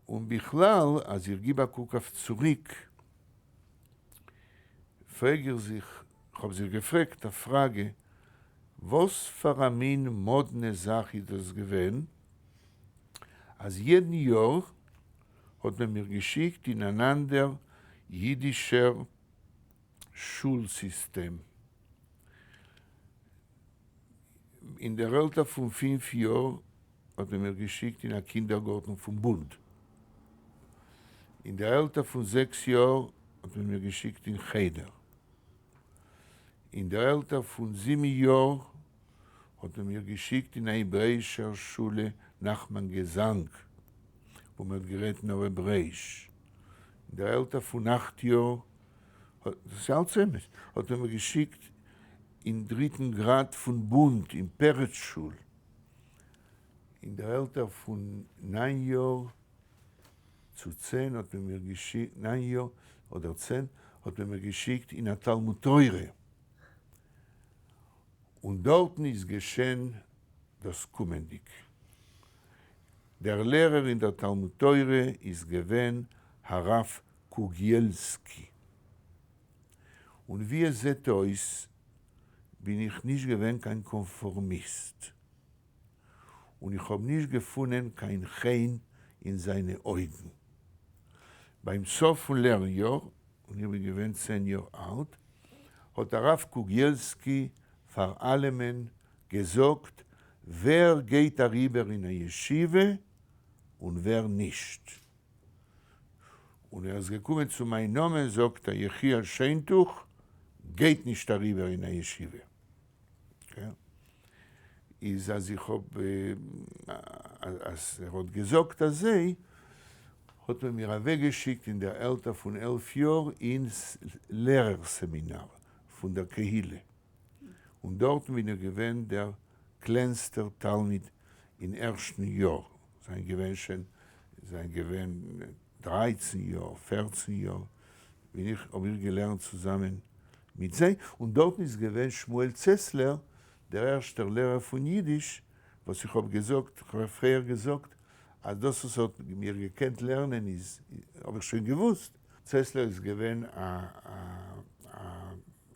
און בכלל אז איך גיב א קוק אויף צוריק פרעג איך זיך, כ'האב זיך געפרעגט א פראגע, וואס פאר א מין מאדנע זאך איז דאס געווען אז יעדן יאר האט מען מיר געשיקט אין אן אנדער אידישער שול סיסטעם. אין דער עלטער פון 5 יאר האט מען מיר געשיקט אין א קינדערגארטן פון בונד. אין דער עלטער פון 6 יאר האט מען מיר געשיקט אין חדר. אין דער עלטער פון 7 יאר האט מען מיר געשיקט אין א העברעאישער שולע נחמן געזאנג, וואו מען האט גערעדט נאר העברעאיש. אין דער עלטער פון 8 יאר, דאס איז אלץ אמת, האט מען מיר געשיקט אין דריטן גראד פון בונד אין פרץ שול. אין דער עלטער פון 9 יאר צו 10 האט מען מיר געשיקט, 9 יאר אדער 10, האט מען מיר געשיקט אין א תלמוד תורה. און דארטן איז געשען דאס קומענדיג. דער לערער אין דער תלמוד תורה איז געווען הרב קוגיעלסקי. און ווי עס זעט אויס בין איך נישט געווען קיין קאנפארמיסט. און איך האב נישט געפונען קיין חן אין זיינע אויגן. ביים סוף פון לערן יאר, און איך בין געווען 10 יאר אלט, האט הרב קוגיעלסקי פאר אלעמען געזאגט ווער גייט אריבער אין א ישיבה און ווער נישט. און ער איז געקומען צו מיין נאמען, זאגט ער, יחיאל שיינטוך גייט נישט אריבער אין א ישיבה. איז אז איך האב, אז ער האט געזאגט אזוי, האט מען מיר אוועקגעשיקט אין דער עלטער פון 11 יאר אין לערער סעמינאר פון דער קהילה. און דארטן בין איך געווען דער קלענסטער תלמיד אין ערשטן יאר. זיין געווען שוין, זיין געווען 13 יאר, 14 יאר, בין איך, האב איך געלערנט צוזאמען מיט זיי, און דארטן איז געווען שמואל צעסלער, דער ערשטער לערער פון אידיש, וואס איך האב געזאגט, איך האב פריער געזאגט, אז דאס וואס ער האט מיר געקענט לערנען איז, האב איך שוין געוואוסט. צעסלער איז געווען א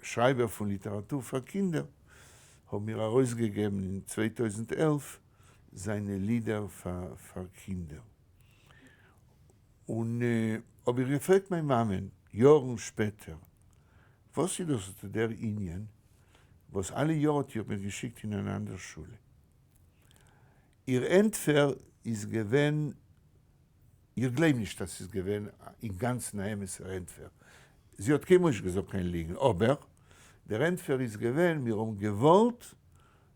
שרייבער פון ליטעראטור פאר קינדער, האבן מיר ארויסגעגעבן אין 2011 זיינע לידער פאר קינדער. און האב איך געפרעגט מיין מאמען יארן שפעטער, וואס איז דאס דער ענין וואס אלע יאר האט איר מיר געשיקט אין אן אנדער שולע? איר ענטפער איז געווען, איך גלייב נישט אז ס'איז געווען אינגאנצן א אמת'ער ענטפער, זי האט קיינמאל נישט געזאגט קיין ליגן, אבער דער ענטפער איז געווען, מיר האבן געוואלט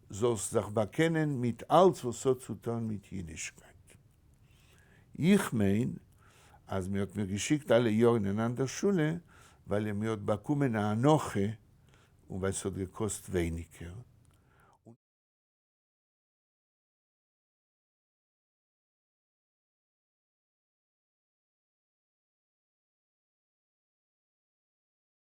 זאלסט זיך באקענען מיט אלץ וואס האט צו טון מיט אידישקייט. איך מיין אז מען האט מיר געשיקט אלע יאר אין אן אנדער שולע ווייל מען האט באקומען א הנחה און ווייל ס'האט געקאסט ווייניגער.